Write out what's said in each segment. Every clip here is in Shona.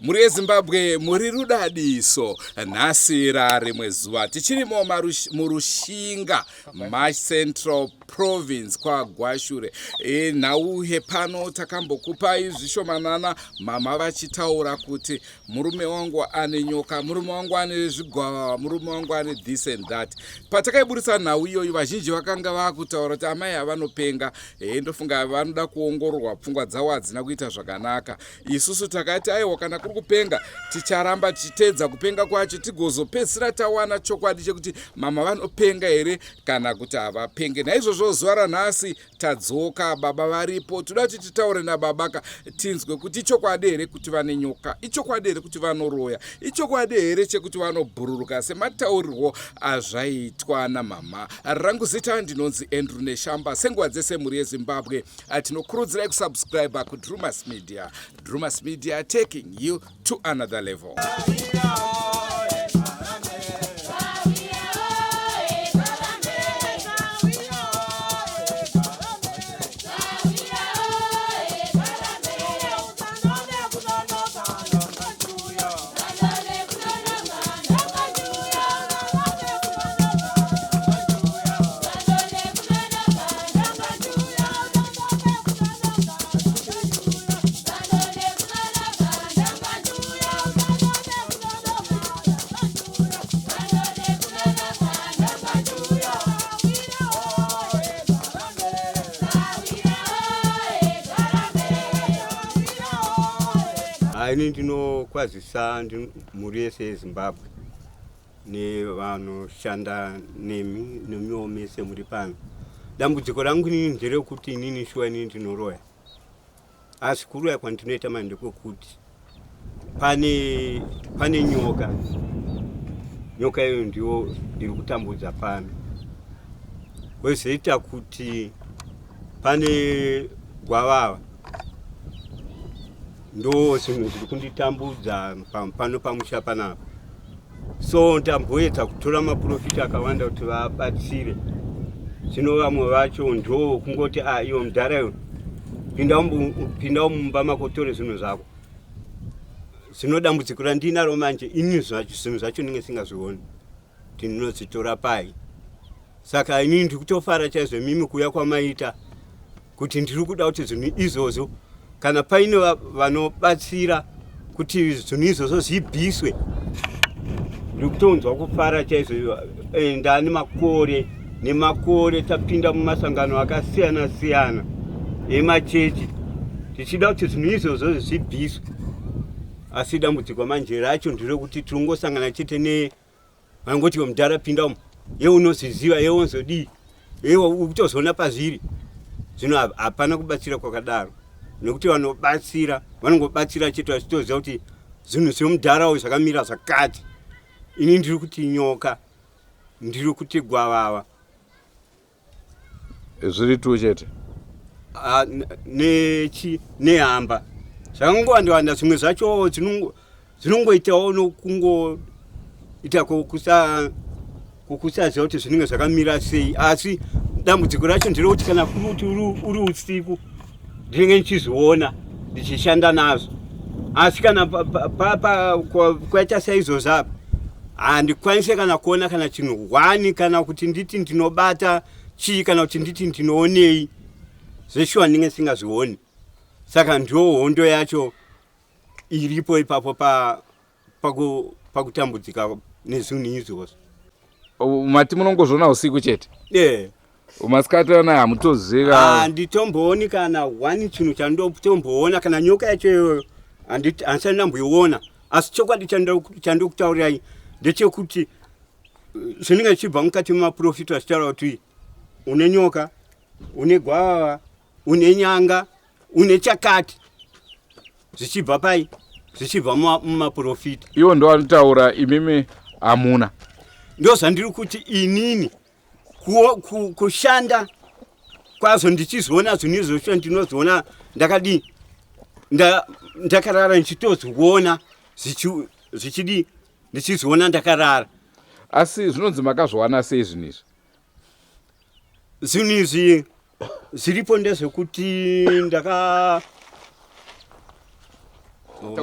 Mhuri yeZimbabwe muri rudadiso nhasi rarimwe zuva tichirimo muRushinga March Central Province kwaGwashure. E, nhau yepano takambokupai zvishomanana mama vachitaura kuti murume wangu ane nyoka, murume wangu ane zvigwavava, murume wangu ane this and that. Patakaiburitsa nhau iyoyo vazhinji vakanga vakutaura kuti amai avanopenga, e, ndofunga vanoda kuongororwa pfungwa dzavo hadzina kuita zvakanaka. Isusu takati aiwa, kana kuri kupenga ticharamba tichiteedza kupenga kwacho tigozopedzisira tawana chokwadi chekuti mama vanopenga here kana kuti havapenge. Naizvozvo zuva ranhasi tadzoka, baba varipo, toda kuti titaure nababaka tinzwe kuti ichokwadi here kuti vane nyoka, ichokwadi here kuti vanoroya, ichokwadi here chekuti vanobhururuka semataurirwo azvaitwa namama. Rangu zita ndinonzi Andrew Neshamba. Senguva dzese mhuri yeZimbabwe tinokurudzirai kusubscribe kuDrumas Media. Drumas Media, taking you to another level. Ini ndinokwazisa mhuri yese yeZimbabwe nevanoshanda nemi nemiwo mese muri pano. Dambudziko rangu inini nderekuti inini shuwa inini ndinoroya, asi kuroya kwandinoita manje ndekwekuti pane pane nyoka, nyoka iyo ndiyo iri kutambudza pano, kwezoita kuti pane gwavava, ndo zvinhu zviri kunditambudza pano pamusha panapa. So ndamboedza kutora maprofita akawanda kuti vabatsire, zvino vamwe vacho ndo kungoti a ah, iwo mudhara iwe pinda mumba mako tore zvinhu zvako. Zvino dambudziko randinaro manje ini zvinhu zvacho ndinge singazvioni kuti ndinozitora pai. Saka inini ndiri kutofara chaizvo mimi kuuya kwamaita, kuti ndiri kuda kuti zvinhu izvozvo kana paine vanobatsira kuti zvinhu izvozvo zvibviswe, ndiri kutonzwa kufara chaizvo. Eh, ndani makore nemakore tapinda mumasangano akasiyana siyana emachechi tichida kuti zvinhu izvozvo zvibviswe, asi dambudziko manje racho nderekuti tirongosangana chete ne Vangoti mudhara pinda umu, ye unozviziva, ye unozodii, ye ukutozoona pazviri. Zvino hapana kubatsira kwakadaro, nekuti vanobatsira vanongobatsira chete vachitoziva kuti zvinhu zvemudhara uyu zvakamira zvakati. Ini ndiri kuti nyoka, ndiri kuti gwavava. Zviri tu chete ah, nechi nehamba zvakangowandawanda, zvimwe zvacho zvinongoitawo nokungoita kusaziva kuti zvinenge zvakamira sei, asi dambudziko racho nderekuti kana kuri kuti uri usiku ndinenge ndichizviona ndichishanda nazvo, asi kana kwaita saizvozvo apa handikwanise kana kuona kana chinhu hwani, kana kuti nditi ndinobata chii, kana kuti nditi ndinoonei, zveshuwa ndinge ndisingazvioni. Saka ndiwo hondo yacho iripo ipapo pakutambudzika nezvinhu izvozvo. Mati munongozviona usiku chete? Yeah. Masikati ana hamutoziva? Handitombooni kana one chinhu chandotomboona, kana nyoka yacho iyoyo handisati ndamboiona. Asi chokwadi chandokutaurirai ndechekuti zvinenge zvichibva mukati memaprofita achitaura kuti une nyoka, une gwavava, une nyanga, une chakati, zvichibva pai? Zvichibva mumaprofita. Ivo ndo vanotaura, imimi hamuna. Ndo zvandiri kuti inini kushanda kwazvo ndichizoona zvinhu izvozvo, ndinozoona ndakadii, ndakarara ndichitozoona zvichidii, ndichizoona ndakarara. Asi zvinonzi makazviwana sei zvinhu izvi? Zvinhu izvi zviripo ndezvekuti ndaka Oh,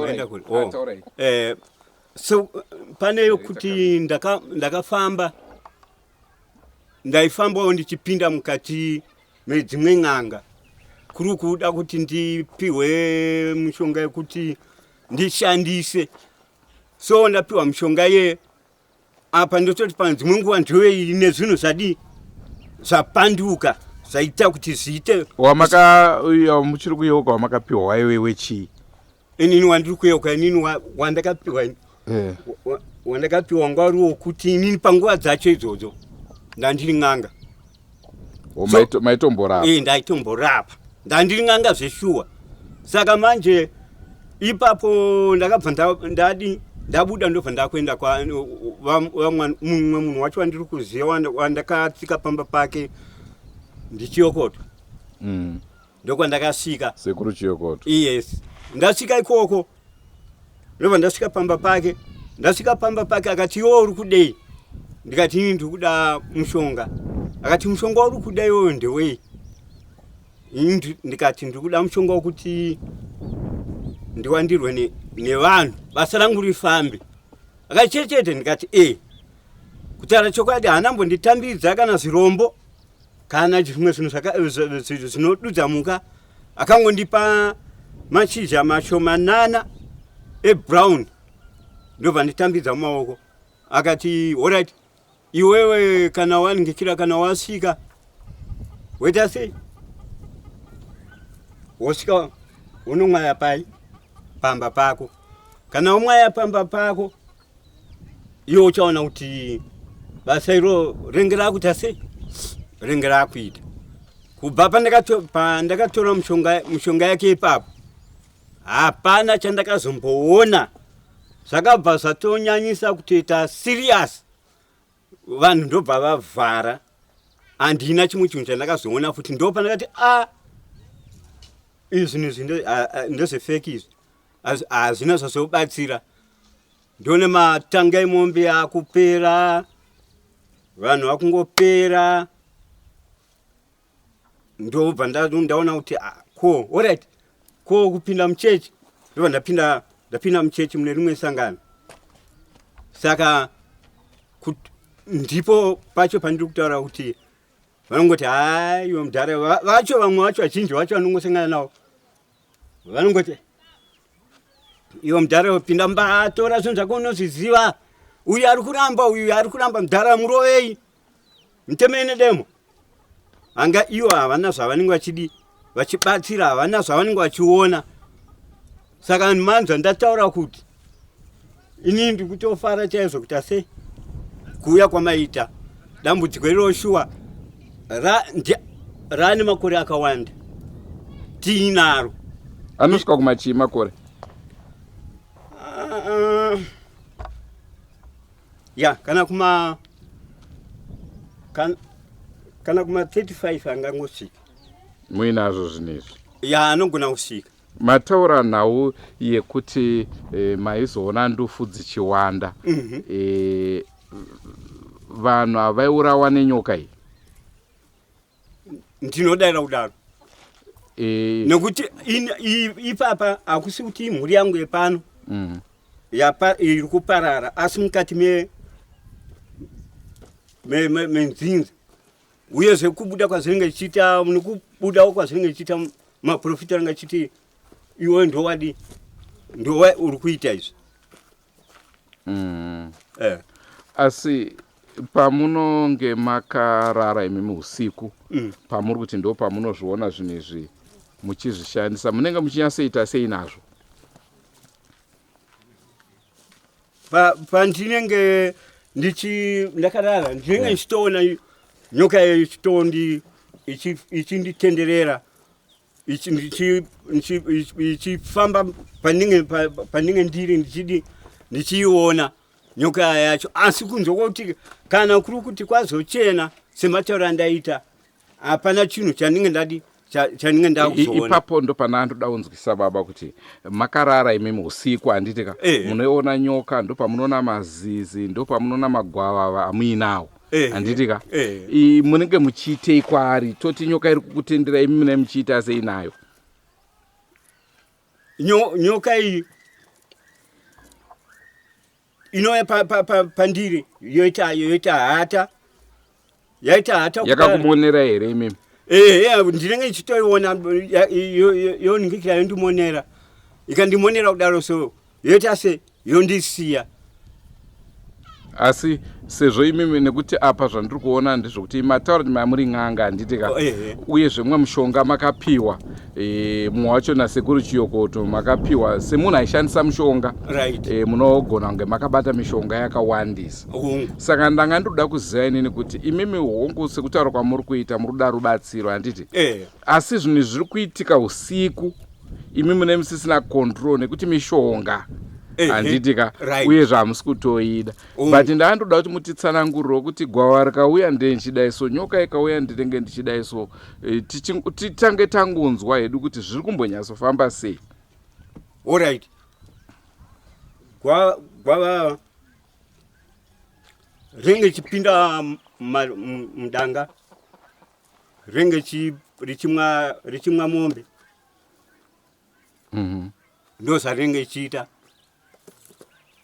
oh. So pane yokuti ndakafamba, ndaifambawo ndichipinda mukati medzimwe n'anga, kuri kuda kuti ndipihwe mishonga yekuti ndishandise. So ndapiwa mishonga ye apa, ndototi pane dzimwe nguva ndiyo ine zvinhu zvadii, zvapanduka, zvaita kuti zviite. Wamaka muchiri kuyeuka wamakapiwa waiwe wechii? Inini wandiri kuyeuka, inini wandakapiwa, wandakapiwa ngwari wokuti inini panguva dzacho idzodzo ndandiri n'anga. Maitomborapa? Eh, ndaitomborapa, ndandiri n'anga zveshuwa. Saka manje ipapo ndakabva ndadi ndabuda, ndobva ndakuenda kwa mumwe munhu wacho wandiri kuziva, wandakatsika pamba pake, ndiChiyokoto. Ndokwandakasvika. Sekuru Chiyokoto? Yes, ndasvika ikoko, ndobva ndasvika pamba pake. Ndasvika pamba pake akati, "Iwe uri kudei?" Ndikati, "Ini ndiri kuda mushonga." Akati, "Mushonga uri kuda iwewe ndewei?" Ini ndikati, "Ndiri kuda mushonga wekuti ndiwandirwe nevanhu, basa rangu rifambe." Akati, "Chete?" Ndikati, "E." Kutaura chokwadi, haana mbonditambidza kana zvirombo kana zvimwe zvinhu zvinodudza muka. Akangondipa mashizha mashomanana ebrown, ndobva nditambidza mumaoko. Akati, "Alright, iwewe kana waningikira, kana wasvika, woita sei? Wosvika unomwaya pai pamba pako. Kana wamwaya pamba pako, iwe uchaona kuti basa iro renge rakuita sei, renge rakuita." Kubva pandakatora mushonga yake ipapo, hapana chandakazomboona. Zvakabva zvatonyanyisa kutoita serious, vanhu ndobva vavhara. Handina chimwe chinhu chandakazoona futi. Ndo pandakati, a, izvi zvinhu izvi ndezvefake izvi, hazvina zvazobatsira. Ndone matanga emombe akupera, vanhu vakungopera. Ndobva ndaona kuti, ah, ko alright, ko kupinda muchechi? Ndobva ndapinda muchechi mune rimwe sangano. Saka ndipo pacho pandiri kutaura kuti vanongoti, "Haiwa mudhara." Vacho vamwe vacho, vazhinji vacho vanongosangana navo vanongoti, "Iwe mudhara, pinda mbatora zvinhu zvako, unozviziva. Uyu ari kuramba, uyu ari kuramba, mudhara murovei, mutemei nedemo." Anga ivo havana zvavanenge vachidi vachibatsira, havana zvavanenge vachiona. Saka manzwa ndataura kuti inini ndiri kutofara chaizvo kuti ase kuuya kwamaita. Dambudziko iroro shuwa rane makore akawanda tiinaro. Anosvika kumachii makore? Ah, ya, kana kuma 35 angangosvika. Muinazvo zvinhu izvi? Ya, anogona kusvika. Mataura nhau yekuti maizoona ndufu dzichiwanda. Vanhu havaiurawa nenyoka iyi? Ndinodayira kudaro nekuti ipapa hakusi kuti imhuri yangu yepano iri kuparara, asi mukati menzinza, uyezve kubuda kwazvinenge zvichiita, nekubudawo kwazvinenge zvichiita, maprofita anenge achiti, "Iwe ndowadi, ndowa uri kuita izvi." Asi pamunonge makarara imimi usiku, pamuri kuti ndo pamunozviona zvinhu izvi muchizvishandisa, munenge muchinyatsoita sei nazvo? Pandinenge ndichi ndakarara, ndinenge ndichitoona nyoka iyo ichitondi ichinditenderera, ichifamba pandinenge ndiri, ndichidi ndichiiona nyoka yacho. Asi kunze kwekuti kana kuri kuti kwazochena, sematauro andaita, hapana chinhu chandinge ndadi chandinge ndakuzoona. Ipapo ndo pana ndoda kunzwisa, baba, kuti makarara imimi usiku, handiti ka? Munoiona nyoka, ndo pamunoona mazizi, ndo pamunoona magwavava amuinawo, handiti ka? Munenge muchiitei kwaari? Toti nyoka iri kukutendera, imi mune muchiita sei nayo? Nyoka iyi inouya pandiri, yoita hata, yaita hata. Yakakumonera here imimi? Ehe, ndinenge ndichitoiona yoningikira, yondimonera. Ikandimonera kudaro so, yoita se yondisiya. Asi sezvo imimi, nekuti apa zvandiri kuona ndezvekuti mataura kuti mamuri n'anga, handiti ka? Oh, ehe. Uyezve mumwe mushonga makapiwa, mumwe wacho nasekuru Chiyokoto makapiwa semunhu aishandisa mushonga. Munogona kunge makabata mishonga yakawandisa. Saka ndanga ndoda kuziva inini kuti imimi, hongu, sekutaura kwamuri kuita, muri kuda rubatsiro, handiti? Asi zvinhu zviri kuitika usiku, imi mune musisina control nekuti mishonga, handiti ka? Uyezve hamusi kutoida. But ndandoda kuti mutitsanangurirewo kuti gwava rikauya ndee ndichidai so, nyoka ikauya ndinenge ndichidai so. Titange tangonzwa hedu kuti zviri kumbonyatsofamba sei. Alright, gwava ringe richipinda mudanga, ringe richimwa mombe. Ndo zvaringe ichiita.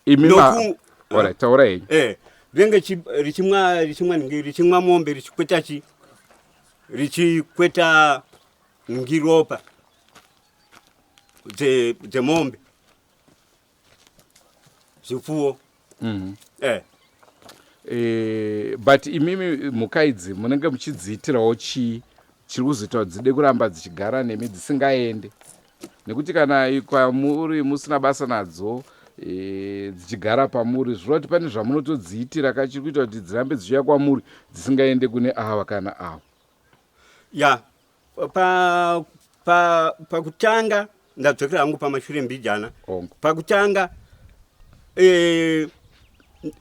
Imi Alright, taura henyu. Ringe richimwa mombe, richikweta chi richikweta ngiropa dzemombe, zvipfuwo. But imimi mhuka idzi munenge muchidziitirawo chii chiri kuzoita kuti dzide kuramba dzichigara nemi, dzisingaende? Nekuti kana kwamuri musina basa nadzo, dzichigara pamuri, zvireva kuti pane zvamunotodziitira ka chiri kuita kuti dzirambe dzichiuya kwamuri, dzisingaende kune ava kana ava. Ya, pa pa pakutanga, ndadzokera hangu pamashure mbijana. Pakutanga,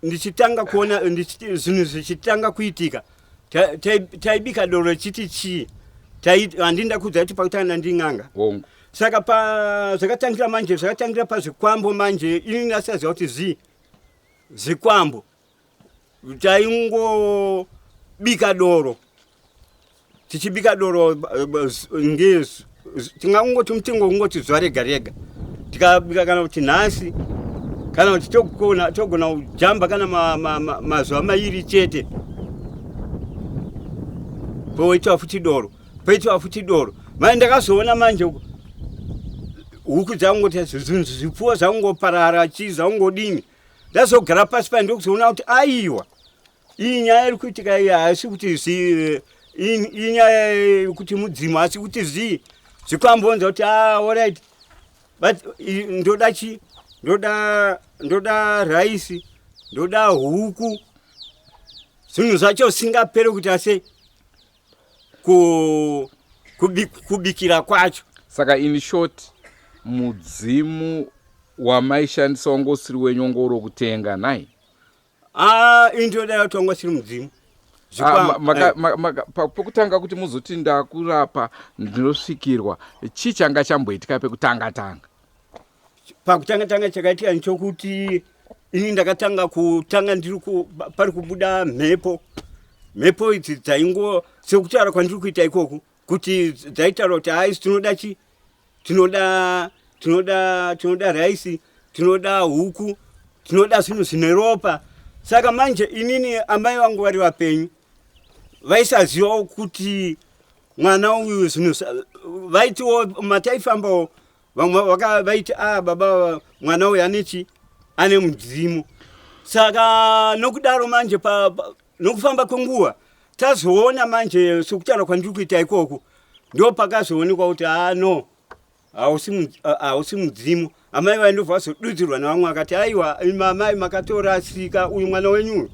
ndichitanga kuona zvinhu zvichitanga kuitika, taibika doro chiti chii, handinda kudza kuti pakutanga nding'anga. Saka pa zvakatangira manje, zvakatangira pazvikwambo manje. Ini ndasaziva kuti zvikwambo. Taingobika doro, tichibika doro, tingangoti mutengo kungoti zuva rega rega tikabika, kana kuti nhasi, kana kuti togona kujamba kana mazuva 2 chete, poitwa futi doro, poitwa futi doro. Mai, ndakazoona manje huku dzangoti, zvinhu, zvipfuwo zvangoparara, chii zvangodini. Ndazogara pasi pai, ndokuzoona kuti aiwa, iyi nyaya iri kuitika iyi haisi kuti inyaya yekuti mudzimu, asi kuti zvikwambonza kuti, ah, alright, but ndoda chi ndoda raisi, ndoda huku, zvinhu zvacho zvisingaperi kuti ase kubikira kwacho. Saka in short, mudzimu wamaishandisa wanga usiri wenyu, wanga uri wekutenga, nai? Ah, intoda kuti wanga usiri mudzimu. Ah, pekutanga kuti muzoti ndakurapa, ndinosvikirwa, chii changa chamboitika pekutanga tanga? Pakutanga tanga, chakaitika nchokuti ini ndakatanga kutanga ndiri pari kubuda mhepo. Mhepo idzi dzaingo sekutaura kwandiri kuita ikoku, kuti dzaitaura kuti hai, tinoda chi tinoda raisi, tinoda huku, tinoda zvinhu zvine ropa. Saka manje inini, amai vangu vari vapenyu, vaisazivawo kuti mwana uyu zvinhu vaitiwo mataifambawo vamwe vaiti, a ah, baba, mwana uyu ane chi ane mudzimu. Saka nokudaro manje, nokufamba kwenguva, tazoona manje sekutaura kwandiri kuita ikoku, ndo pakazoonekwa kuti, ah, no. Hausi mudzimu. Amai vaindobva vazodudzirwa nevamwe vakati aiwa, amai makatorasika, uyu mwana wenyu uyu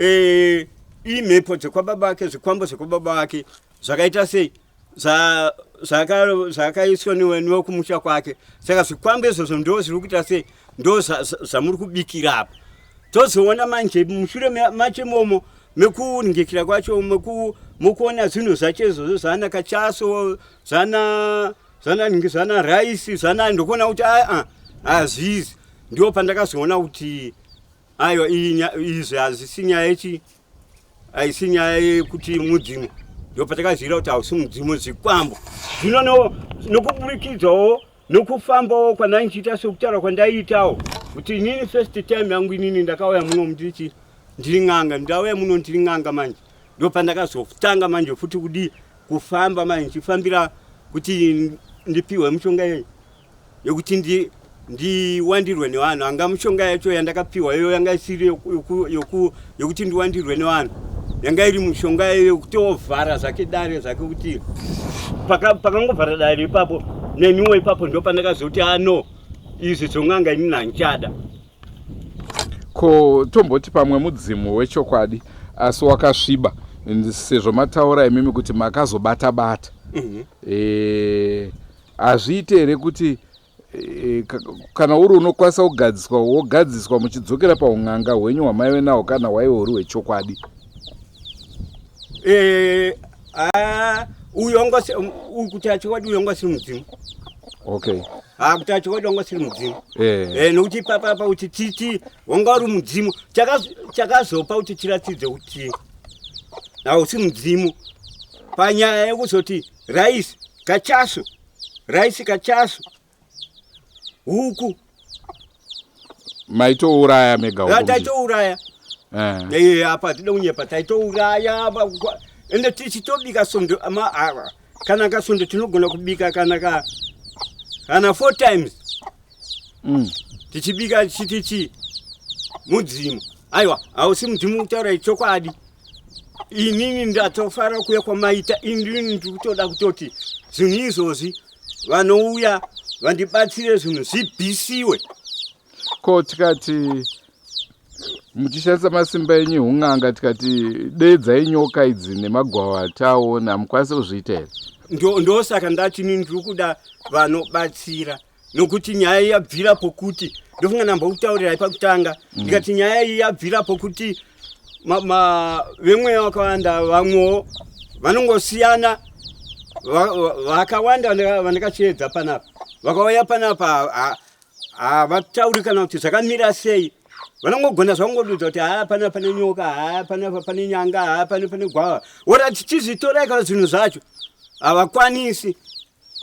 e, imhepo dzekwababa vake, zvikwambo zvekwababa vake zvakaita sei, zvakaiswa newekumusha kwake. Saka zvikwambo izvozvo ndo zviri kuita sei, ndo zvamuri kubikira apa. Tozoona manje mushure macho imomo mekuningikira kwacho, mekuona zvinhu zvacho izvozvo zvana kachaso, zvana zvana zvana raisi, zvana, ndokuona kuti aa hazvizi. Ndo pandakazoona kuti aiwa, izvi hazvisi nyaya yechi, haisi nyaya yekuti mudzimu. Ndo patakazivira kuti hausi mudzimu, zvikwambo. Zvino nokuburikidzawo nokufambawo kwandaichiita, sekutaura kwandaiitawo kuti inini first time yangu inini ndakauya muno ndichi ndiri n'anga, ndauya muno ndiri n'anga. Manje ndo pandakazotanga manje futi kudii, kufamba manje ndichifambira kuti ndipiwe mishonga iyoyi yekuti ndiwandirwe nevanhu. Anga mishonga yacho yandakapiwa iyo yanga isiri yokuti ndiwandirwe nevanhu, yanga iri mishonga yekutovhara zvake dare zvake, kuti pakangovhara dare ipapo neniwo ipapo ndo pandakazoti ano izvi zvon'anga inini handichada. Ko tomboti pamwe mudzimu wechokwadi asi wakasviba, sezvo mataura imimi kuti makazobata bata, hazviite here kuti kana uri unokwanisa kugadziswa, wogadziswa muchidzokera paun'anga hwenyu hwamaive nahwo, kana hwaive huri hwechokwadi? Uyu wanga kuti achokwadi, uyu wanga asiri mudzimu. Ha, kuti achokwadi wanga asiri mudzimu. Nokuti ipapapa kuti titi wanga uri mudzimu, chakazopa kuti tiratidze kuti hausi mudzimu panyaya yekuzoti raisi, kachasu, raisi, kachasu, huku. Maitouraya mega? Taitouraya. Apa tida kunyepa, taitouraya. Ende tichitobika sondo, kana kasondo tinogona kubika kana four times. Tichibika chiti chi mudzimu. Aiwa, hausi mudzimu, kutaura chokwadi. Inini ndatofara kuya kwamaita. Inini ndiri kutoda kutoti zvinhu izvozvi vanouya vandibatsire, zvinhu zvibhisiwe. Ko tikati muchishandisa masimba enyu un'anga, tikati deedzai nyoka idzi nemagwava taona, hamukwanisi kuzviita here? Ndosaka ndati ini ndiri kuda vanobatsira, nokuti nyaya yabvira pokuti, ndofunga ndambokutaurirai pakutanga, ndikati nyaya iyi yabvira pokuti vemweya vakawanda, vamwewo vanongosiyana, vakawanda vandakachiedza panapa vakauya panapa havatauri kana kuti zvakamira sei. Vanongogona zvakungodudza kuti haa, panapa pane nyoka, haa, panapa pane nyanga, haa, pane pane gwava. Ora tichizvitorai kana zvinhu zvacho havakwanisi.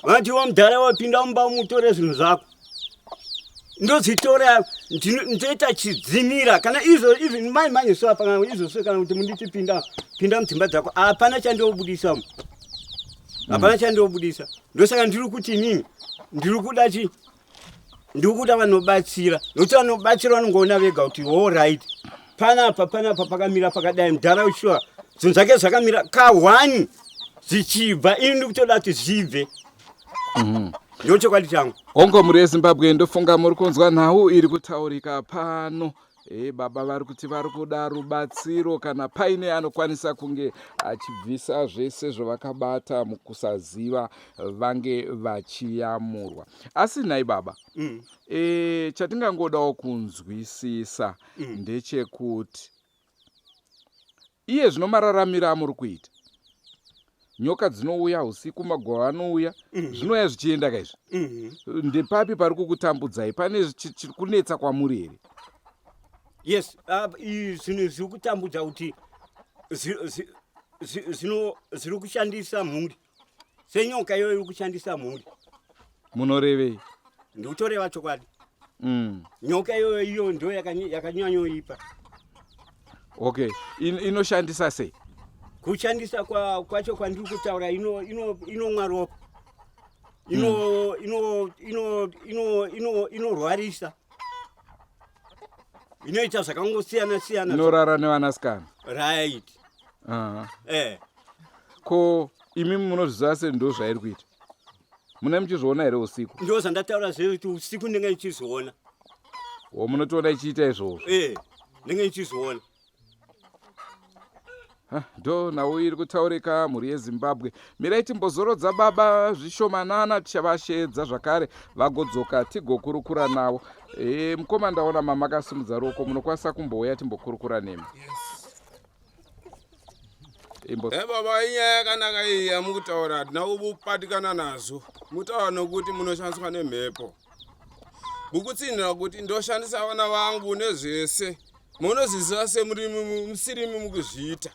Vanoti iwo mudhara wapinda mumba mutore zvinhu zvako, ndozvitora, ndoita chidzimira kana izvo even mai manje so apa kana izvo so kana kuti munditi pinda, pinda mudzimba dzako, hapana chandobudisa mu, hapana chandobudisa. Ndosaka ndiri kuti inini ndiri kuda chi ndiri kuda vanobatsira, nokuti vanobatsira vanongoona vega kuti all right, panapa panapa pakamira pakadai, mudhara ushuwa zvinhu zvake zvakamira ka1 zvichibva. Ini ndiri kutoda kuti zvibve. Ndo chokwadi changu. Hongo, muri yeZimbabwe, ndofunga muri kunzwa nhau iri kutaurika pano. Baba vari kuti vari kuda rubatsiro, kana paine anokwanisa kunge achibvisa zvese zvavakabata mukusaziva, vange vachiyamurwa. Asi nhai baba, chatingangodawo kunzwisisa ndechekuti iye zvino mararamiro amuri kuita, nyoka dzinouya usiku, magwava anouya, zvinouya zvichienda kaizvi, ndepapi pari kukutambudzai? Pane chiri kunetsa kwamuri here? Yes, zvinhu zviri kutambudza kuti zviri kushandisa mhuri, senyoka iyoyo iri kushandisa mhuri. Munorevei? Ndikutoreva chokwadi. Nyoka iyoyo iyo ndo yakanyanyoipa. Okay, inoshandisa sei? Kushandisa kwacho kwandiri kutaura, inomwa ropa, inorwarisa, inoita zvakangosiyana siyana. Inorara nevanasikana? Right. Ko imi munozviziva sei ndo zvairi kuita? Mune muchizviona here usiku? Ndo zvandataura zve kuti usiku ndinge ndichizviona. O munotoona ichiita izvozvo? Eh, ndinge ndichizviona. Ndo nhau iri kutaurika mhuri yeZimbabwe. Mirai timbozorodza baba zvishomanana, tichavasheedza zvakare vagodzoka tigokurukura navo. E, mukoma ndaona mama akasimudza ruoko, munokwanisa kumbouya timbokurukura nemi. Yes. Imbo... Hey, baba inyaya yakanaka iyi yamukutaura hatina kubatikana nazvo mutaura nokuti munoshandiswa nemhepo mukutsinhira kuti ndoshandisa vana vangu nezvese munozviziva semurimi musirimi mukuzviita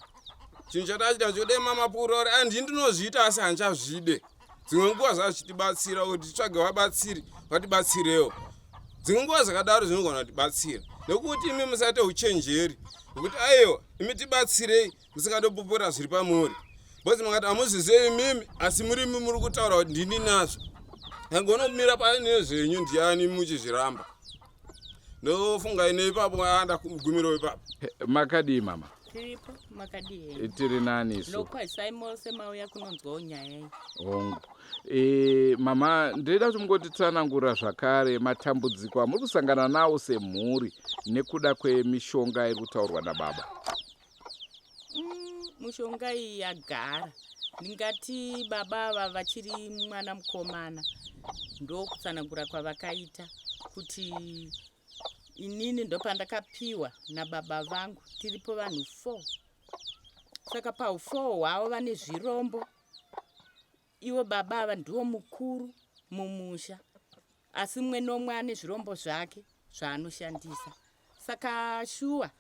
chinhu chatachita chodema mapurori andi ndinozviita asi handichazvide dzimwe nguva zvazvichitibatsira kuti titsvage vabatsiri vatibatsirewo dzimwe nguva zvakadaro zvinogona kutibatsira nekuti imi musaite uchenjeri nekuti aiwa imi tibatsirei musingadopupura zviri pamuri bcause makati hamuzvizive imimi asi murimi muri kutaura kuti ndini nazvo angonomira pane zvenyu ndiani muchizviramba ndofunga ine ipapo anda kugumiro ipapo. Makadii mama? Tiripo, makadii henyu? Tiri nani isu. Ndokwazisai mose mauya kunonzwawo nyaya iyi. Hongu. E, mama ndoida kuti mungotitsanangurira zvakare matambudziko amuri kusangana nawo semhuri nekuda kwemishonga iri kutaurwa nababa. Mushonga iyi yagara ndingati baba ava vachiri mwana mukomana ndokutsanangura kwavakaita kuti inini ndopandakapiwa nababa vangu tiripo vanhu 4 saka pau 4 hwavo vane zvirombo Ivo baba ava ndivo mukuru mumusha asi mumwe nomwe ane zvirombo zvake zvaanoshandisa. Saka shuwa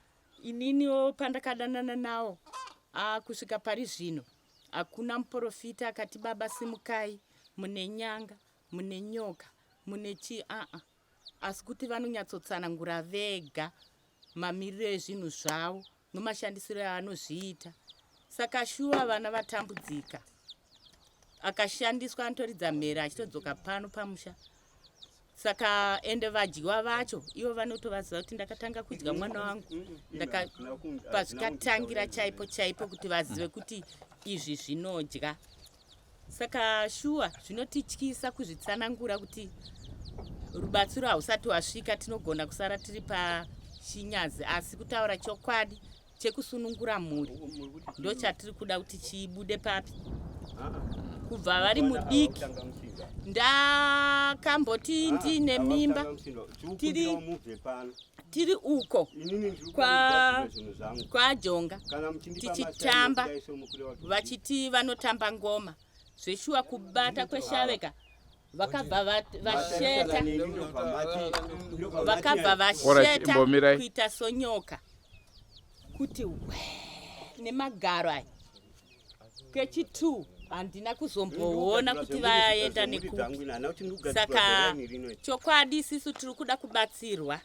ininiwo pandakadanana nawo kusvika pari zvino hakuna muporofita akati baba simukai mune nyanga mune nyoka mune chii aa asi kuti vanonyatsotsanangura vega mamiriro ezvinhu zvavo nomashandisiro aanozviita saka shuwa vana vatambudzika akashandiswa anotoridza mhere achitodzoka pano pamusha saka ende vadyiwa vacho ivo vanotovaziva kuti ndakatanga kudya mwana wangu pazvikatangira chaipo chaipo kuti vazive kuti izvi zvinodya Saka shuwa zvinotityisa kuzvitsanangura kuti rubatsiro hausati wasvika, tinogona kusara tiri pachinyazi, asi kutaura chokwadi chekusunungura mhuri ndochatiri kuda kuti chibude papi. Kubva vari mudiki ndakamboti ndine mimba tiri tiri uko kwajonga tichitamba vachiti vanotamba ngoma zveshuwa kubata kweshaveka vakabva vasheta vakabva vasheta kuita sonyoka kuti we nemagaro aya kechi2 handina kuzomboona kuti vaenda nekupi saka chokwadi isisu tiri kuda kubatsirwa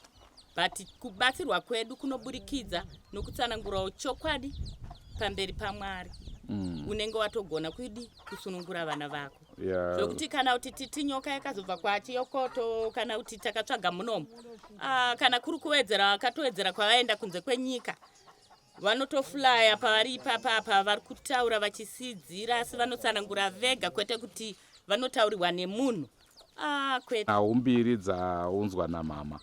but kubatsirwa kwedu kunoburikidza nokutsanangurawo chokwadi pamberi pamwari unenge watogona kudi kusunungura vana vako zvekuti yeah. Kana kuti titi nyoka yakazobva kwachiyokoto kana kuti takatsvaga munomu kana kuri kuwedzera vakatowedzera kwavaenda kunze kwenyika vanotoflya pavari ipapa apa vari kutaura vachisidzira asi vanotsanangura vega kwete kuti vanotaurirwa nemunhu kwete. Nhau mbiri dzaunzwa namama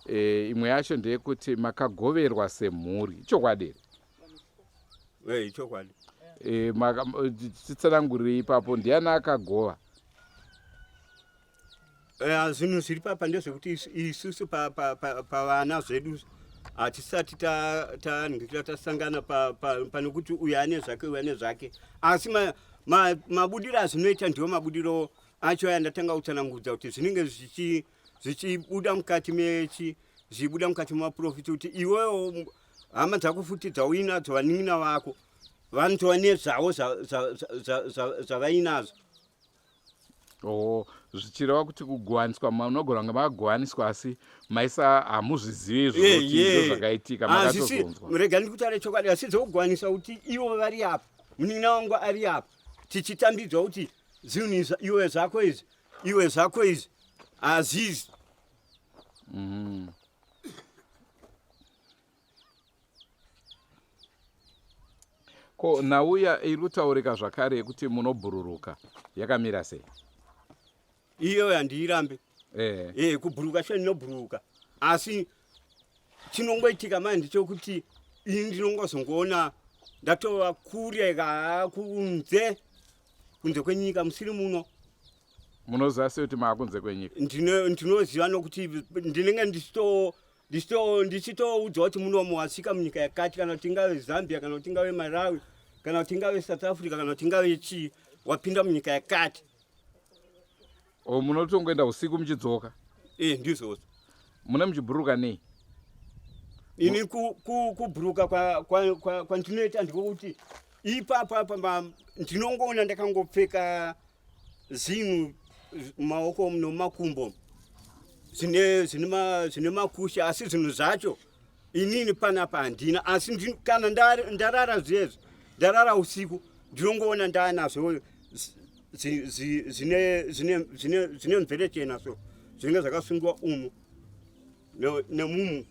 e, imwe yacho ndeyekuti makagoverwa semhuri ichokwadi here? Eh, ichokwadi. E, titsanangurirei ipapo ndiani akagova? Zvinhu zviri papa ndezvekuti isusu pavana zvedu hatisati tanhikira tasangana pane kuti uyu ane zvake uyu ane zvake asi mabudiro azvinoita ndiwo mabudiro acho aya ndatanga kutsanangudza kuti zvinenge zvichibuda mukati mechi zvichibuda mukati memaprofiti kuti iwewo hama dzako futi dzauinadzo vanin'ina vako vanotova nezvavo zvavainazvo. Oh, zvichireva kuti kugowaniswa munogona kunge makagowaniswa asi maisa hamuzvizivi izvozvo kuti ndizvo zvakaitika makatozonzwa. Rega ndikutaure chokwadi asi dzokugowanisa kuti ivo vari apa munin'ina wangu ari apa tichitambidzwa kuti zvinhu izvi iwe zvako izvi iwe zvako izvi hazvizi. Ko nhau iri kutaurika zvakare yekuti munobhururuka yakamira sei? Iyo handiirambe. Eh. Eh, kubhuruka sho ndinobhuruka. Asi chinongoitika manje ndechekuti ini ndinongozongoona ndatova kure ka kunze kunze kwenyika musiri muno. Munoziva sei kuti maakunze kwenyika? Ndinoziva nokuti ndinenge ndichito ndichitoudzwa kuti munomu wasvika munyika yakati, kana kuti ingave Zambia, kana kuti ingave Malawi, kana kuti ingave South Africa, kana kuti ingave chii, wapinda munyika yakati. O, munotongoenda usiku muchidzoka? Eh, ndizvozvo. Mune muchibhururuka nei? Ini kubhuruka kwandinoita ndikokuti ipapo apa ndinongoona ndakangopfeka zvinhu mumaoko nomumakumbo zvine makusha, asi zvinhu zvacho inini panapa handina. Asi kana ndarara zvezvi, ndarara usiku, ndinongoona ndaanazvo zvine mvere chena, so zvinenge zvakasungwa umu nemumu.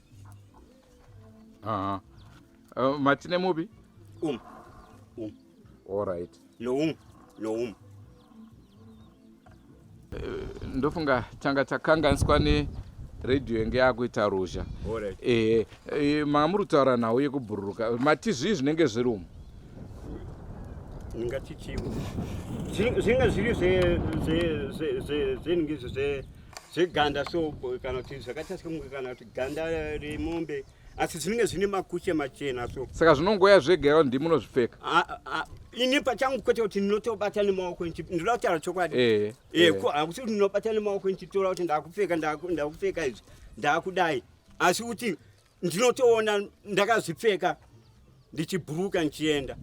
Aha. Matine mupi? Umu umu. Allright. Noumu noumu. Ndofunga tanga takanganiswa neredhiyo yenge yakuita ruzha. Alright. Ehe, manga muri kutaura nhau yekubhururuka, mati zvii zvinenge zviri umu? Ndingati chivo zvinenge zviri zveningizvo zveganda so, kana kuti zvakaita sekunge kana kuti ganda remombe, asi zvinenge zvine makushe machena so. Saka zvinongoya zvega iwo ndimi munozvipfeka? Ini pachangu kwete, kuti ndinotobata nemaoko, ndinoda kutaura chokwadi. Hakusi kuti ndinobata nemaoko ndichitora kuti ndakupfeka, ndakupfeka izvi, ndakudai, asi kuti ndinotoona ndakazvipfeka ndichibhuruka ndichienda.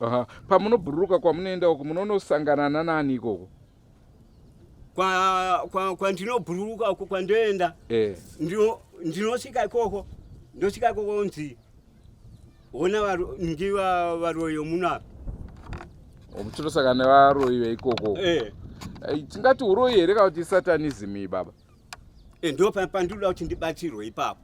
Aha. Pamunobhururuka kwamunoenda uku, munonosangana nanani ikoko? Kwandinobhururuka uko kwandoenda, ndinosvika ikoko, ndosvika ikoko nzi hona ngiva varoyi yomuno apa. Muchinosangana nevaroyi veikoko? Eh. Tingati uroyi here kana kuti satanism iyi, baba? Ndo pandinoda kuti ndibatsirwe ipapo.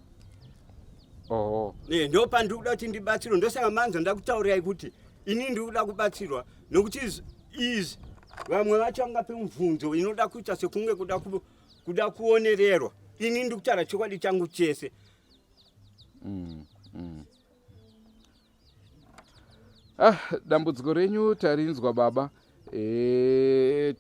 Oho. Ndo pandinoda kuti ndibatsirwe. Ndosaka manzo ndakutaurirai kuti ini ndiri kuda kubatsirwa, nokuti izvi vamwe vacho vangape mubvunzo inoda kuita sekunge kuda kuonererwa. Ini ndiri kutaura chokwadi changu chese. Ah, dambudziko renyu tarinzwa, baba.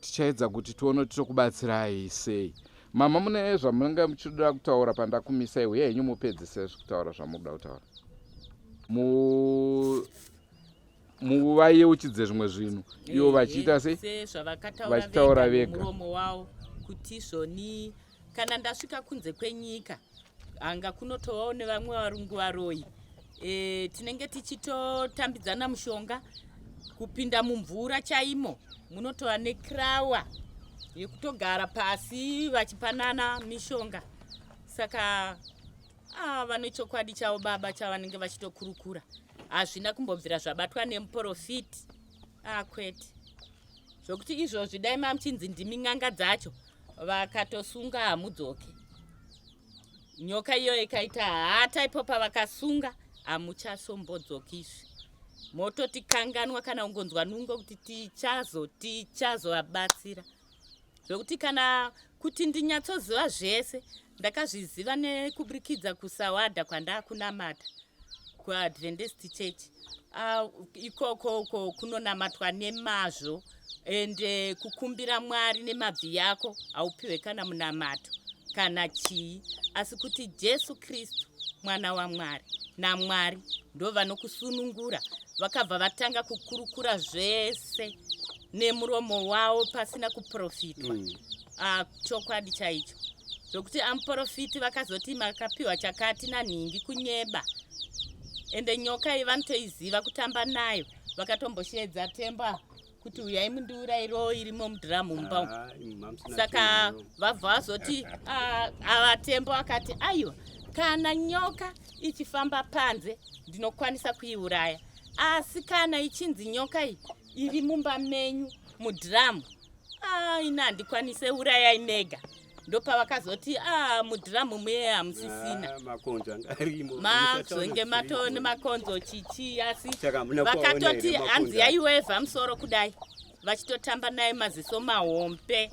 Tichaedza kuti tione kuti tokubatsirai sei. Mama, mune zvamunenge muchida kutaura pandakumisai? Uye henyu mupedzise kutaura zvamunoda kutaura, muvayeuchidze zvimwe zvinhu ivo vachiita sei? Sezvavakataura Vachitaura vega vega. nomuromo wavo kuti izvoni kana ndasvika kunze kwenyika, hanga kunotovawo nevamwe varungu varoyi, tinenge tichitotambidzana mushonga, kupinda mumvura chaimo munotova nekrawa yekutogara pasi vachipanana mishonga. Saka vane chokwadi chavo baba chavanenge vachitokurukura. Hazvina kumbobvira zvabatwa nemuprofiti, kwete zvokuti izvozvi dai mamuchinzi ndimi n'anga dzacho, vakatosunga hamudzoke. Nyoka iyoyo ikaita hata ipo pavakasunga, hamuchasombodzokizve, mototikanganwa kana ungonzwa nungo kuti tichazovabatsira. Zvokuti kana kuti ndinyatsoziva zvese, ndakazviziva nekuburikidza kusawadha kwandakunamata kuAdventist Church. Ikoko uko kunonamatwa nemazvo, ende kukumbira Mwari nemabvi yako haupiwe kana munamato kana chii, asi kuti Jesu Kristu mwana waMwari naMwari ndo vanokusunungura. Vakabva vatanga kukurukura zvese nemuromo wavo pasina kuprofitwa. Chokwadi chaicho, zvokuti amuprofiti vakazoti makapiwa chakati nanhingi, kunyeba. Ende nyoka iyi vanotoiziva kutamba nayo, vakatombosheedza temba kuti uyai mundiurayiro irimo mudhiramu mumba umu. Ah, imi mamusina Saka tembo. Vabva vazoti ava tembo akati aiwa, kana nyoka ichifamba panze ndinokwanisa kuiuraya, asi kana ichinzi nyoka iyi iri mumba menyu mudhiramu, ina handikwanise, urayai mega. Ndopavakazoti mudhiramu muye hamusisina. Ah, makonzo anga arimo. Mazonge matoo nemakonzo chichi, asi Saka hamuna kuwaona vakatoti here makonzo hanzi acho? Yaiwevha musoro kudai vachitotamba naye maziso mahombe.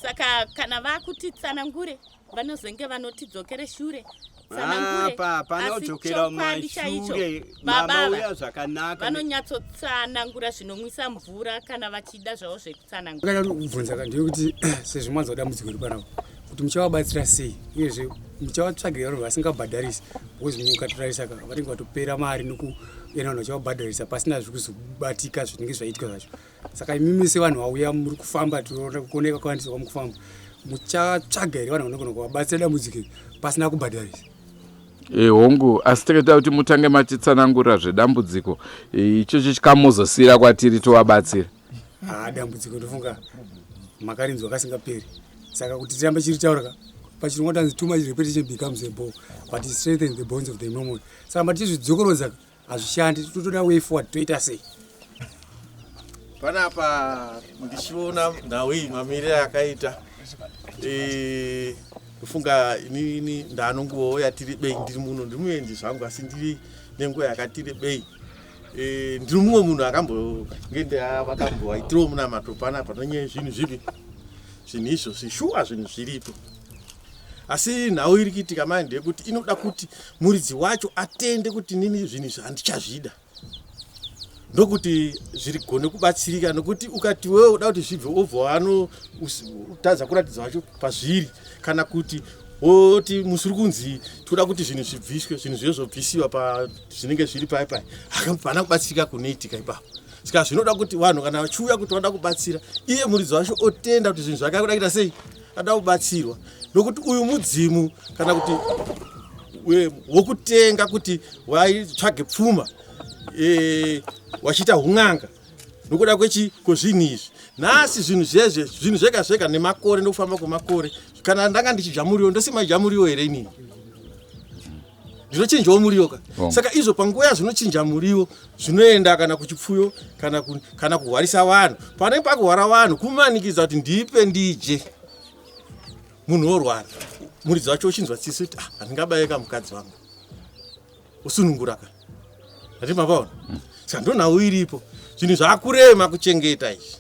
Saka kana vakuti tsanangure vanozenge vanotidzokere shure tsanangure. Apa hapana Asi kudzokera chokwadi chaicho mumashure baba mama ava uya zvakanaka vanonyatsotsanangura zvinomwisa mvura kana vachida zvavo zvekutsanangura. Ndakada kubvunza ka ndeyekuti sezvo manzwa dambudziko iri panapa kuti muchavabatsira sei uyezve muchavatsvagira vanhu vasingabhadharisi because mukatarisa ka vanenge vatopera mari nekuenda vanhu vachavabhadharisa pasina zviri kuzobatika zvinenge zvaitika zvacho saka imimi sevanhu vauya muri kufamba tinoona kuoneka kwawandisa kwamuri kufamba muchatsvaga here vanhu vanogona kuvabatsira dambudziko iri pasina kubhadharisa E, hongu asi takaita kuti mutange matitsanangurira zvedambudziko e, ichocho chikamuzosiyira kwatiri tovabatsira haa dambudziko ndofunga makarinzwa kasingaperi saka kuti tirambe chiritaura ka pachirongwa tanzi too much repetition becomes a bore but it strengthens the bones of the memory saka matichizvidzokorodza ka hazvishandi totoda way forward toita sei Panapa ndichiona nhau iyi mamiriro akaita eh, ndofunga inini ndaanonguvawo yatiri bei ndiri muno ndiri muenzi zvangu asi ndiri nenguva yakatiri bei eh, ndiri mumwe munhu akambonge vakambowaitirawo munamato panapa nonyaya zvinhu zvipi zvinhu izvozvi shuwa zvinhu zviripo asi nhau iri kuitika manje ndeyekuti inoda kuti muridzi wacho atende kuti nini zvinhu izvi handichazvida ndokuti zvirigone kubatsirika nokuti ukati wewe uda kuti zvibve obva wanotadza kuratidza wacho pazviri kana kuti woti musi uri kunzi toda kuti zvinhu zvibviswe zvinhu zviye zvobvisiwa pazvinenge zviri pai pai hapana kubatsirika kunoitika ipapo saka zvinoda kuti vanhu kana vachiuya kuti vada kubatsira iye muridzi wacho otenda kuti zvinhu zvake akuda kuita sei ada kubatsirwa nokuti uyu mudzimu kana kuti wokutenga kuti waitsvage pfuma e, wachiita un'anga nokuda kwechi kwezvinhu izvi nhasi zvinhu zvezve zvinhu zvega zvega nemakore nokufamba kwemakore kana ndanga ndichidya muriwo ndosima dya muriwo here inini ndinochinjawo muriwo ka oh. Saka izvo panguva yazvinochinja muriwo zvinoenda kana kuchipfuyo kana, ku, kana kuhwarisa vanhu panenge pakuhwara vanhu kumanikidza kuti ndipe ndije munhu worwara muridzi wacho uchinzwa tsitsi kuti ah, handingabayeka mukadzi wangu usunungura ka ati mapaona hmm. Saka ndonhau iripo zvinhu zvakurema kuchengeta izvi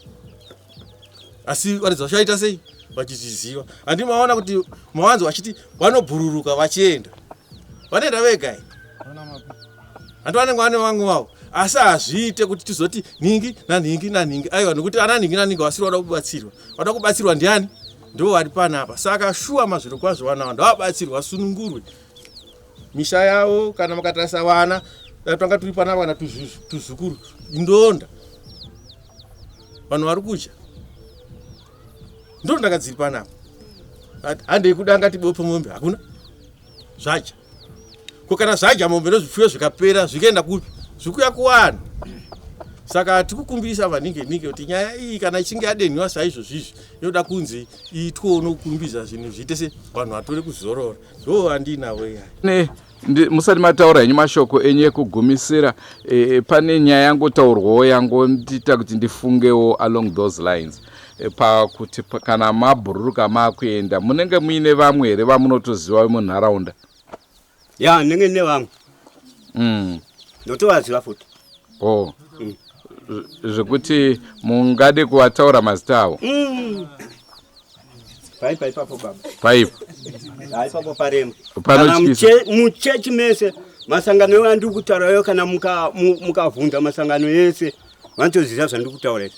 asi varidzi vacho vaita sei vachizviziva handi maona kuti mawanzo vachiti vanobhururuka vachienda vanoenda vega i handi vanenge vane vamwe vavo asi hazviite kuti tizoti nhingi nanhingi nanhingi aiwa nokuti ana nhingi nanhingi vasiri vada kubatsirwa vada kubatsirwa ndiani ndivo vari panapa saka shuwa mazviro kwazvo vana vanhu vabatsirwa vasunungurwe misha yavo kana makatarisa vana tanga turi panapa kana tuzukuru ndonda vanhu vari kudya ndonda kadziri panapa handei kudanga tibope mombe hakuna zvadya ko kana zvadya mombe nozvipfuyo zvikapera zvikaenda kupi zvikuya kuvanhu saka tikukumbirisa maningi ningi kuti nyaya iyi kana ichinge yadenhiwa saizvozvizvi inoda kunzi iitwewo nokukumbidza zvinhu zviite se vanhu vatore kuzorora ndo andinavo iya musati mataura henyu mashoko enyu ekugumisira e, pane nyaya yangotaurwawo yangondiita kuti ndifungewo along those lines e, pakuti kana mabhururuka makuenda munenge muine vamwe here vamunotoziva vemunharaunda ya ndinenge ndine vamwe mm. ndotovaziva futi oh. mm. Zvekuti mungade kuvataura mazita avo mm. Paipa ipapo baba. Paipa. Ipapo parema. Panotyisa. Muchechi mese masangano eyo andiri kutaura yo kana mukavhunza masangano ese vanotoziva zvandiri kutaura izvi.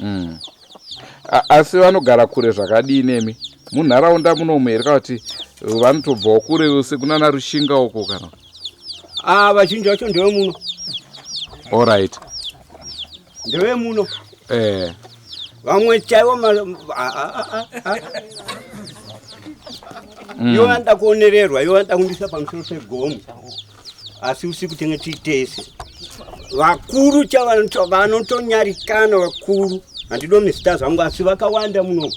Mm. Asi vanogara kure zvakadii nemi? Munharaunda munomu here kana kuti vanotobvawo kure sekunana Rushinga uko kana? Ah, vazhinji vacho ndewe muno. All right. Ndewe muno. Eh. Vamwe chaivo Ivo vanoda kuonererwa, ivo vanoda kundisa pamusoro pegomo. Asi usiku tinge tiri tese. Vakuru cha vanotonyarikana vakuru. Handidomi zita zvangu asi vakawanda muno.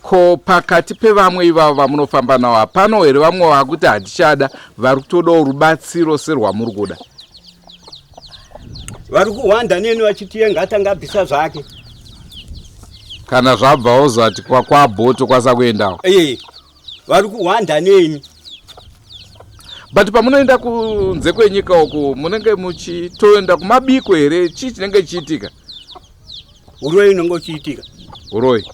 Ko pakati pevamwe ivavo vamunofamba navo hapano here vamwe vakuti hatichada vari kutodawo rubatsiro serwamuri kuda? Vari kuhwanda neni vachiti iye ngaatanga abvisa zvake. Kana zvabva wozati kwabhoto kwasa kuendawo. Ee, vari kuhwanda neni. But pamunoenda kunze kwenyika uku munenge muchitoenda kumabiko here? Chii chinenge chichiitika? Uroyi unenge uchiitika. Uroyi.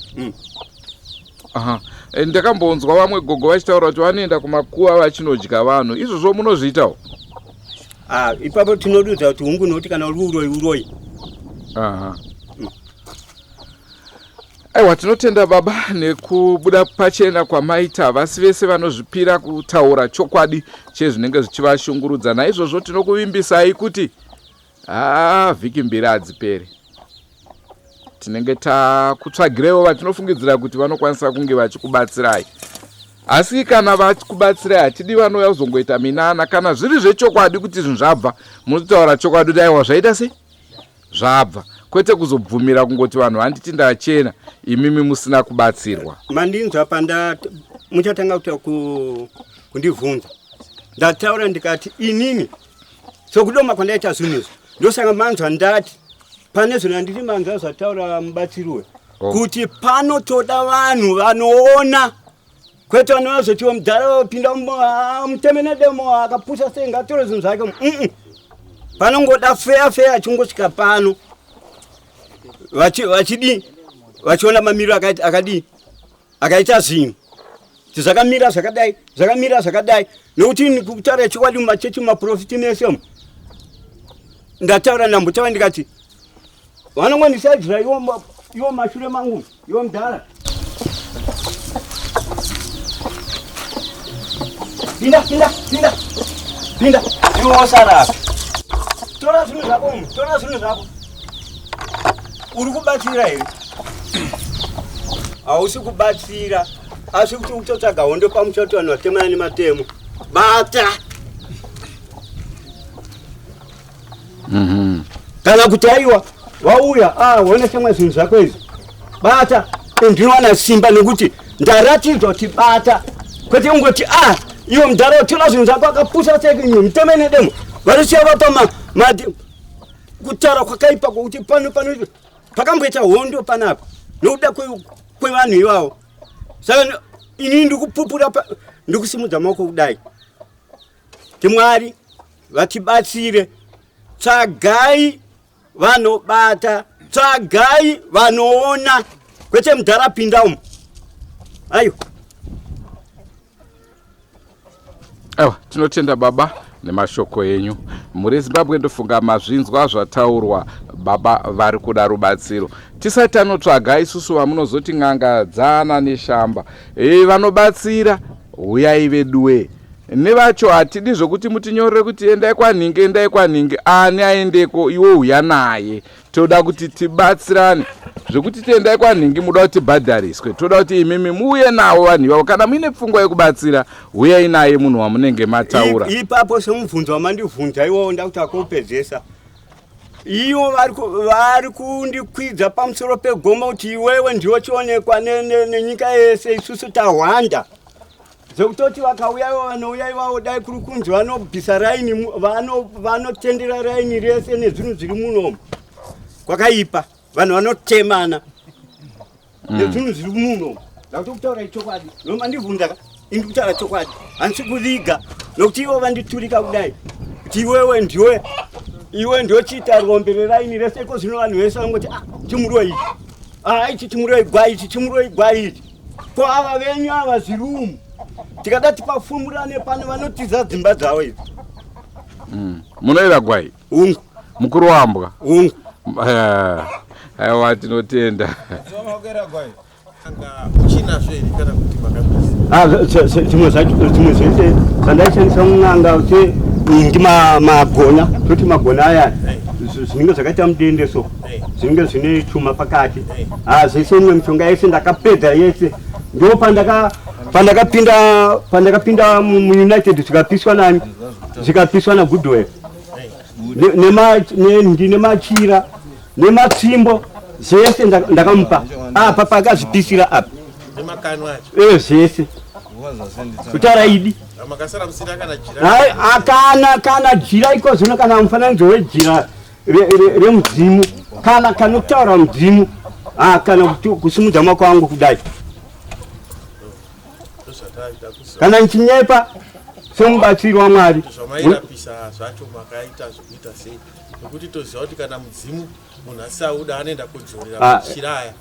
Aha. Ndakambonzwa vamwe gogo vachitaura kuti vanoenda kumakuva vachinodya vanhu. Izvozvo munozviitawo? Ah, ipapo tinodudza kuti hungu nokuti kana uri uroyi uroyi. Aha. Aiwa, tinotenda baba nekubuda pachena kwamaita. Vasi vese vanozvipira kutaura chokwadi chezvinenge zvichivashungurudza. Naizvozvo tinokuvimbisai kuti haa vhiki mbiri hadziperi, tinenge takutsvagirewo vatinofungidzira kuti vanokwanisa kunge vachikubatsirai. Asi kana vakubatsirai, hatidi vanouya kuzongoita minana. Kana zviri zvechokwadi kuti zvinhu zvabva, munotaura chokwadi kuti aiwa, zvaita sei, zvabva, kwete kuzobvumira kungoti vanhu vanditi ndachena, imimi musina kubatsirwa. Mandinzwa panda muchatanga kuta kundibvunza, ndataura ndikati inini sokudoma kwandaita zvinhu izvi, ndosaka manzwa ndati pane zvinhu handiti manzwa zvataura mubatsiri uyu. Oh. Kuti panotoda vanhu vanoona, kwete vanozotiwo mudhara wapinda muteme nedemo akapusa sei, ngatore zvinhu zvake. Panongoda feya feya achingosvika pano vachidii, vachiona mamiriro akadii akaita zvinhu, kuti zvakamira zvakadai, zvakamira zvakadai. Nokuti ini kutaura chokwadi, mumachechi, mumaprofiti mese umu ndataura, ndambotaura ndikati vanongondisaidzira iwo mashure mangu, iwo mudhara. Pinda, pinda, pinda, pinda, iwe wasara. Tora zvinhu zvako umu, tora zvinhu zvako. Uri kubatsira here? Hausi kubatsira, asi kuti utotsvaga hondo pamusha kuti vanhu vatemana nematemo. Bata. Kana kuti aiwa, wauya, ah, waona shamwa, zvinhu zvako izvi, bata. Ndinowana simba nekuti ndaratidzwa kuti bata, kwete kungoti ah, iwe mudhara, tora zvinhu zvako, akapusa sei, muteme nedemo. Varisiya vapa kutaura kwakaipa kwokuti pano pakamboita hondo panapa nokuda kwevanhu ivavo. Saka inini ndikupupura, ndikusimudza maoko kudai ti Mwari vatibatsire. Tsvagai vanobata, tsvagai vanoona, kwete mudhara pinda umu, aiwa. Aiwa, tinotenda baba nemashoko enyu. Mhuri yeZimbabwe, ndofunga mazvinzwa zvataurwa. Baba vari kuda rubatsiro. Tisati tanotsvaga isusu vamunozoti n'anga dzana neshamba, vanobatsira, huyai veduwe nevacho. Hatidi zvokuti mutinyorere kuti endai kwanhingi, endai kwanhingi. Ani aendeko? Iwe uya naye. Toda kuti tibatsirane. Zvekuti tiendai kwanhingi, muda kuti tibhadhariswe. Toda kuti imimi muuye navo vanhu ivavo. Kana muine pfungwa yekubatsira, huyai naye munhu wamunenge mataura. Ipapo semubvunzo wamandibvunza iwowo, ndakuti akupedzesa ivo vari kundikwidza pamusoro pegomo kuti iwewe ndiwo chionekwa nenyika yese, isusu tahwanda zvekutoti vakauya ivo vanouya ivavo, dai kuri kunzi vanobvisa raini, vanotendera raini rese nezvinhu zviri munomu. Kwakaipa, vanhu vanotemana nezvinhu zviri munomu. Ndakutokutaura chokwadi nomandibvunza ka, indi kutaura chokwadi, handisi kuviga, nokuti ivo vanditurika kudai kuti iwewe ndiwe, iwe ndiwe chiita rombe reraini rese. Iko zvino vanhu vese vangoti, ah, chimuroi ichi, ah, ichi chimuroi gwai, ichi chimuroi gwai ichi. Ko ava venyu ava zviri umu, tikada tipafumurane pano, vanotiza dzimba dzavo idzi. Munoera gwai? Ungu. Mukuru wambwa? Ungu. Aiwa, tinotenda. Uchinazvo here kana kuti makabisa? Ah, zvimwe zvacho, zvimwe zvese zvandaishandisa mun'anga, se ndi magona, toti magona aya, zvinenge zvakaita mudende so, zvinenge zvine chuma pakati. Ah, zvese, imwe mishonga yese ndakapedza yese. Ndo pandakapinda muUnited, zvikapiswa nani, zvikapiswa naGoodwell, ndine machira nematsvimbo zvese ndakamupa apa paakazvipisira apa. Nemakanwa acho? Zvese, kutaura idi. Makasara musina kana jira? Hai, kana jira iko zvino, kana mufananidzo wejira remudzimu, kana kanotaura mudzimu. Ah, kana kuti kusimudza maoko angu kudai Ndozvataida kuziva. Kana ndichinyepa semubatsiri waMwari. Zvamairapisa zvacho makaita zvekuita sei? Nekuti toziva kuti kana mudzimu munhu asauda, anoenda kodzorera Ah. machira aya.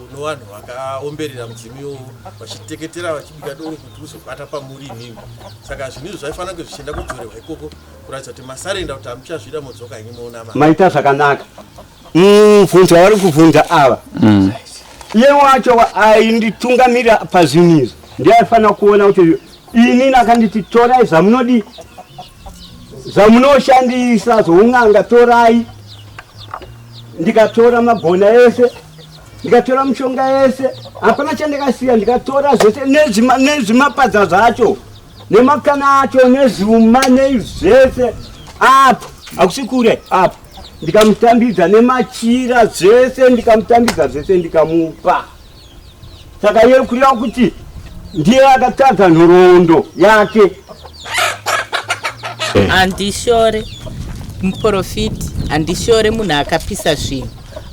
kuno vanhu vakaomberera mudzimu iwowo vachiteketera vachibika doro kuti uzobata pamuri imimi. Saka zvinhu izvo zvaifanira kunge zvichienda kudzorerwa ikoko kuratidza kuti masarenda kuti hamuchazvida modzoka henyu moona mari. Maita zvakanaka. Mubvunzo wavari kubvunza ava iye wacho ainditungamira pazvinhu izvi ndiye aifanira kuona kuti inini akanditi torai zvamunodii zvamunoshandisa zvoun'anga torai ndikatora magona ese ndikatora mishonga yese hapana chandakasiya ndikatora zvese nezvimapadza zvacho nemakana acho nezvuma nezvese apo hakusi kure apo ndikamutambidza nemachira zvese ndikamutambidza zvese ndikamupa saka iye kureva kuti ndiye akatadza nhoroondo yake. Handishore muporofiti, handishore munhu akapisa zvinhu,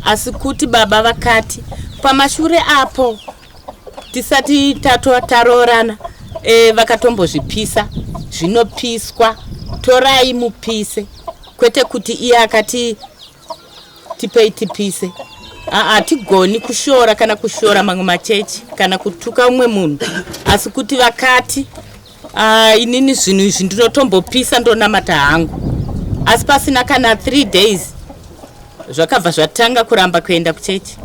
asi kuti baba vakati pamashure apo tisati tato taroorana e, vakatombozvipisa zvinopiswa torai mupise kwete kuti iye akati tipei tipise hatigoni kushora kana kushora mamwe machechi kana kutuka umwe munhu asi kuti vakati uh, inini zvinhu izvi ndinotombopisa ndonamata hangu asi pasina kana 3 days zvakabva zvatanga kuramba kuenda kuchechi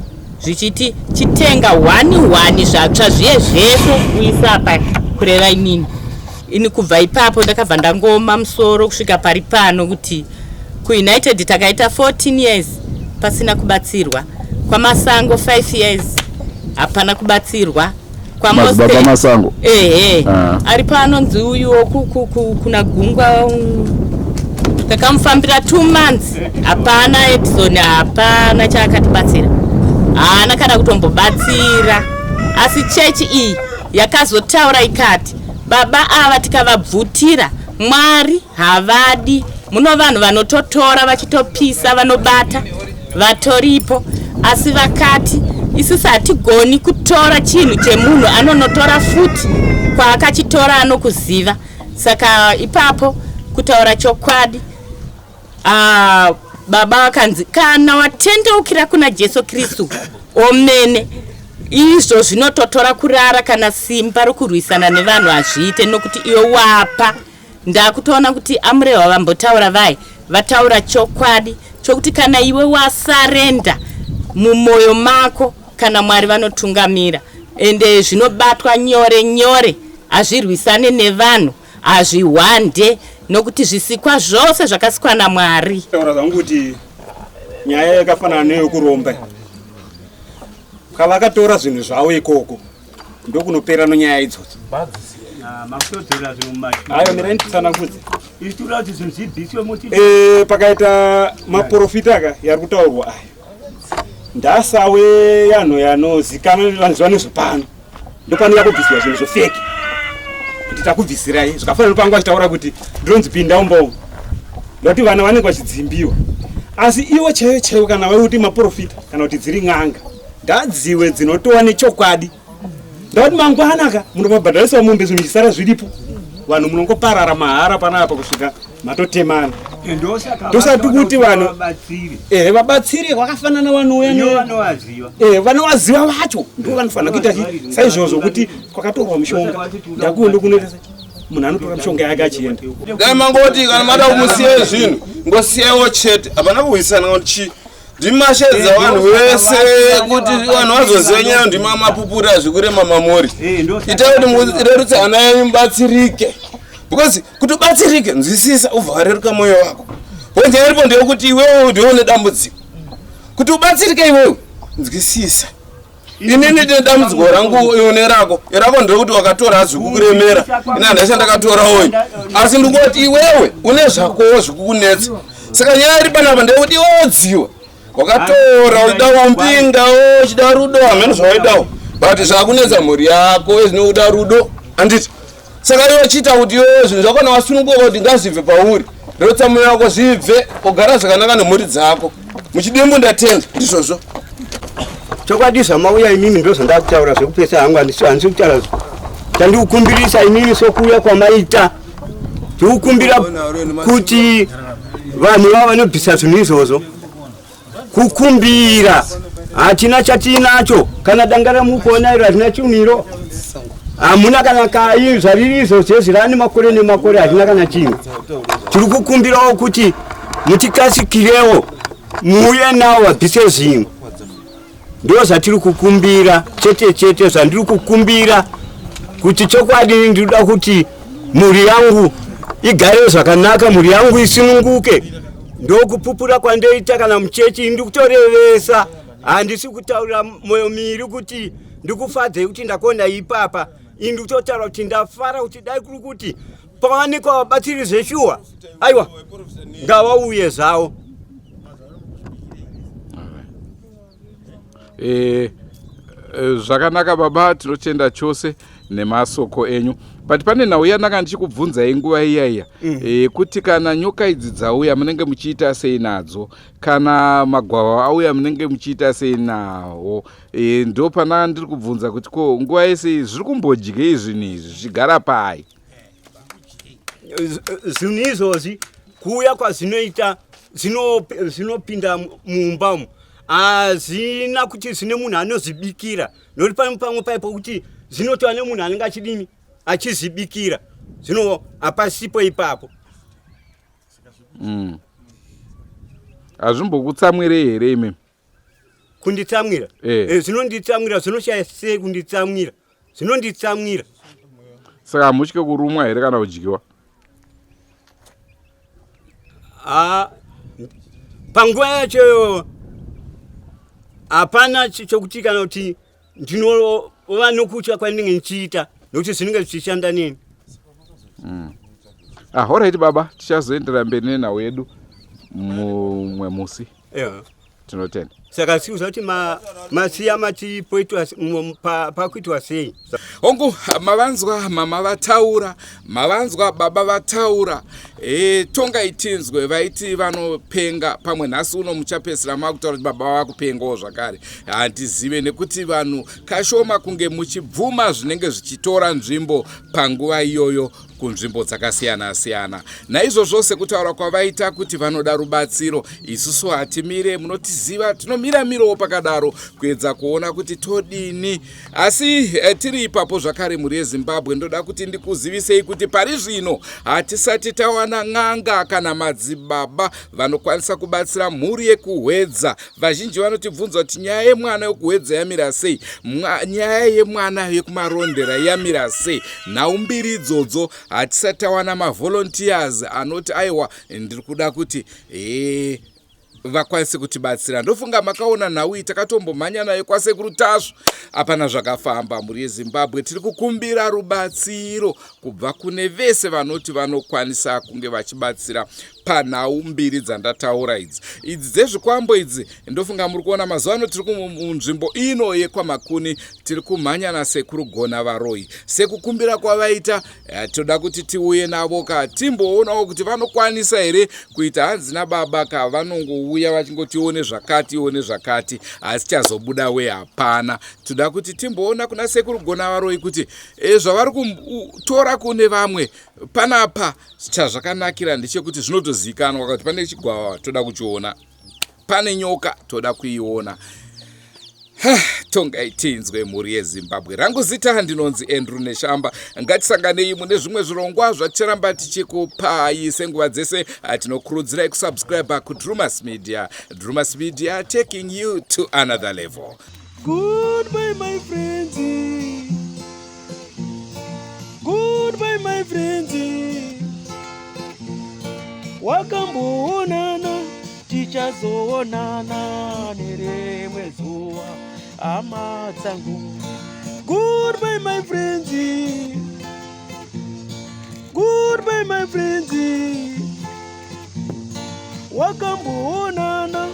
zvichiti chitenga hwani hwani zvatsva zviye zvese uisa apa kureva inini ini kubva ipapo ndakabva ndangoma musoro kusvika pari pano kuti kuunited takaita 14 years pasina kubatsirwa kwamasango 5 years hapana kubatsirwa Madzibaba Masango ehe ah. ari pano nzi uyuwo kuna gungwa takamufambira two months hapana edison hapana chaakatibatsira haana kana kutombobatsira asi chechi iyi yakazotaura ikati baba ava tikavabvutira mwari Havadi. Muno vanhu vanototora vachitopisa vanobata vatoripo asi vakati isusu hatigoni kutora chinhu chemunhu anonotora futi kwaakachitora anokuziva saka ipapo kutaura chokwadi ah, baba vakanzi kana watendeukira kuna Jesu Kristu omene izvo zvinototora kurara kana simba rokurwisana nevanhu hazviite nokuti iwe wapa Ndakutoona kuti amurehwa vambotaura vaye vataura chokwadi chokuti kana iwe wasarenda mumoyo mako kana Mwari vanotungamira ende zvinobatwa nyore nyore hazvirwisane nevanhu hazvihwande nokuti zvisikwa zvose zvakasikwa naMwari. Taura zvangu kuti nyaya yakafanana neyokuromba kavakatora zvinhu zvavo ikoko ndokunopera nonyaya idzodzo ayo mirai nditsanangudze eh, pakaita maprofita ka yari kutaurwa aya ndasawe yanhu yanozikanwa vanoziva nezvepano ndopanoya kubvisirwa zvinhu zvofeki kuti takubvisirai zvikafanira pangu vachitaura kuti ndinonzi pinda umbomo ndoti vana vanenge vachidzimbiwa asi iwo chaiyo chaiwo kana vaikuti maprofita kana kuti dziri n'anga Ndadziwe dzinotowa nechokwadi. Ndakuti mangwana ka munomabhadharisa mombe zvinhu zvisara zviripo. Vanhu munongoparara mahara panapa kusvika matotemana. Ndosaka tikuti vanhu eh vabatsiri vakafanana vanouya ne vanovaziva. Eh vanovaziva vacho ndo vanofanira kuita saizvozvo kuti kwakatorwa mushonga. Ndakuwo ndokunoita munhu anotora mishonga yake achienda. Dai mangoti kana mada kumusiya zvinhu ngosiyaiwo chete hapana kuhwisana kuti chii ndimashedza vanhu vese kuti vanhu vazoziva nyaya ndima mapupurira zvekurema mamuri ita kuti murerutse hana yenyu mubatsirike because kuti ubatsirike nzwisisa ubva wareruka mwoyo wako because nyaya iripo ndeyekuti iwewe ndiwe une dambudziko kuti ubatsirike iwewe nzwisisa inini ndine dambudziko rangu iwe nerako rako nderekuti wakatora hazvikukuremera ini handasha ndakatora uyu asi ndikoti iwewe une zvakowo zvikukunetsa saka nyaya iri panapa ndeyekuti iwe wodziwa wakatora uchida wambingawo uchida rudo hameno zvawaidawo but zvakunetsa mhuri yako ezvinokuda rudo handiti saka iwe chiita kuti iwewe zvinhu zvako kana wasununguka kuti ngazvibve pauri rotsa mwoyo wako zvibve ogara zvakanaka nemhuri dzako muchidimbu ndatenda ndizvozvo chokwadi zvamauya imimi ndozvandakutaura zvekupesa hangu handisi kutaura chandikukumbirisa imimi sokuuya kwamaita ndikukumbira kuti vanhu vava vanobvisa zvinhu izvozvo kukumbira. Hatina chatiinacho kana danga ramukuona iro hatina chimiro. Hamuna kana kai zvariri izvo zvezvi rani makore nemakore hatina kana chinhu. Tiri kukumbirawo kuti mutikasikirewo muuye nawo vabvise zvinhu. Ndo zvatiri kukumbira chete chete zvandiri kukumbira kuti chokwadi ndinoda kuti mhuri yangu igare zvakanaka, mhuri yangu isununguke. Ndokupupura kwandoita kana muchechi ndikutorevesa, handisi kutaurira moyo miri kuti ndikufadzei kuti ndakonda ipapa. Ini ndikutotaura kuti ndafara kuti dai kuri kuti pawanikwa vabatsiri zveshuwa, aiwa ngavauye zvavo. Eh, eh, zvakanaka baba, tinotenda chose nemasoko enyu, but pane nhau yandanga ndichikubvunzai nguva iya iya yekuti kana nyoka idzi dzauya munenge muchiita sei nadzo, kana magwava auya munenge muchiita sei nawo. Ndo pana ndiri kubvunza kuti ko nguva yese zviri kumbodyei zvinhu izvi zvichigara pai? Zvinhu izvozvi kuuya kwazvinoita zvinopinda mumba umu, hazvina kuti zvine munhu anozvibikira, nokuti pane pamwe paipo kuti zvinotova nemunhu anenge achidini achizvibikira, zvino hapasipo ipapo. Hazvimbokutsamwirei here imimi? Kunditsamwira? Zvinonditsamwira, zvinoshaya sei kunditsamwira, zvinonditsamwira. Saka hamutye kurumwa here kana kudyiwa? Panguva yacho hapana chokuti kana kuti ndinova nokutya kwandinenge ndichiita, nokuti zvinenge zvichishanda neni. Alright baba, tichazoendera mberi nenhau yedu mumwe musi. Tinotenda. Saka siuza kuti masiya mati poitwa pakuitwa sei? Hongu, mavanzwa mama vataura, mavanzwa baba vataura. Tongai tinzwe vaiti vanopenga. Pamwe nhasi uno muchapedzisira makutaura kuti baba vakupengawo zvakare. Handizive, nekuti vanhu kashoma kunge muchibvuma zvinenge zvichitora nzvimbo panguva iyoyo kunzvimbo dzakasiyana siyana. Naizvozvo sekutaura kwavaita kuti vanoda rubatsiro, isusu hatimire, munotiziva, tinomira mirowo pakadaro kuedza kuona kuti todini. Asi tiri ipapo zvakare, mhuri yeZimbabwe, ndoda kuti ndikuzivisei kuti pari zvino hatisati tawana n'anga kana madzibaba vanokwanisa kubatsira mhuri yekuHwedza. Vazhinji vanotibvunza kuti nyaya yemwana yekuHwedza yamira sei, nyaya yemwana yekuMarondera yamira sei. Nhau mbiri idzodzo hatisati tawana mavolunteers anoti aiwa, ndiri kuda kuti vakwanise kutibatsira. Ndofunga makaona nhau iyi takatombomhanya nayo kwaSekuru Tasvu, hapana zvakafamba. Mhuri yeZimbabwe, tiri kukumbira rubatsiro kubva kune vese vanoti vanokwanisa kunge vachibatsira panhau mbiri dzandataura idzi, idzi dzezvikwambo idzi. Ndofunga muri kuona mazuva ano tiri munzvimbo ino yekwaMakuni, tiri kumhanya naSekuru Gona Varoi sekukumbira kwavaita. Toda kuti tiuye navo ka, timboonawo kuti vanokwanisa here kuita. Hanzi nababa ka, vanongouya vachingoti one zvakati one zvakati, asi chazobuda we hapana. Toda kuti timboona kuna Sekuru Gona Varoi kuti zvavari kutora kune vamwe panapa, chazvakanakira ndechekuti zvinotozivikanwa kuti pane chigwava toda kuchiona, pane nyoka toda kuiona. Tongai tinzwe, mhuri yeZimbabwe. Rangu zita ndinonzi Andrew Neshamba. Ngatisanganei mune zvimwe zvirongwa zvaticharamba tichikupai senguva dzese. Tinokurudzirai kusubscribe kuDrumas Media. Drumas Media, taking you to another level. Goodbye, my friends. Goodbye, my friends. Wakamboonana, tichazoonana nerimwe zuva, hama dzangu. Goodbye, my friends. Goodbye, my friends. Wakamboonana,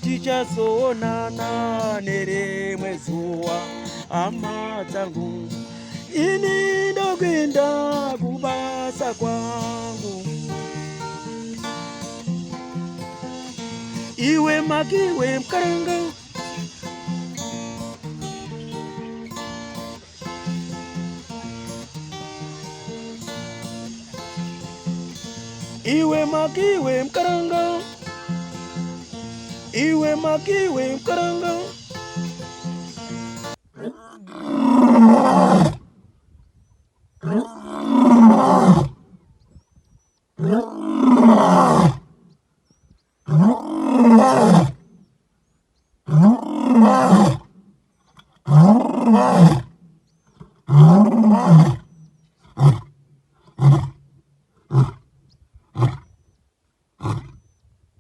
tichazoonana nerimwe zuva, hama dzangu. Ini ndokuenda kubasa kwangu. Iwe makiwe mukaranga. Iwe makiwe mukaranga. Iwe makiwe mukaranga.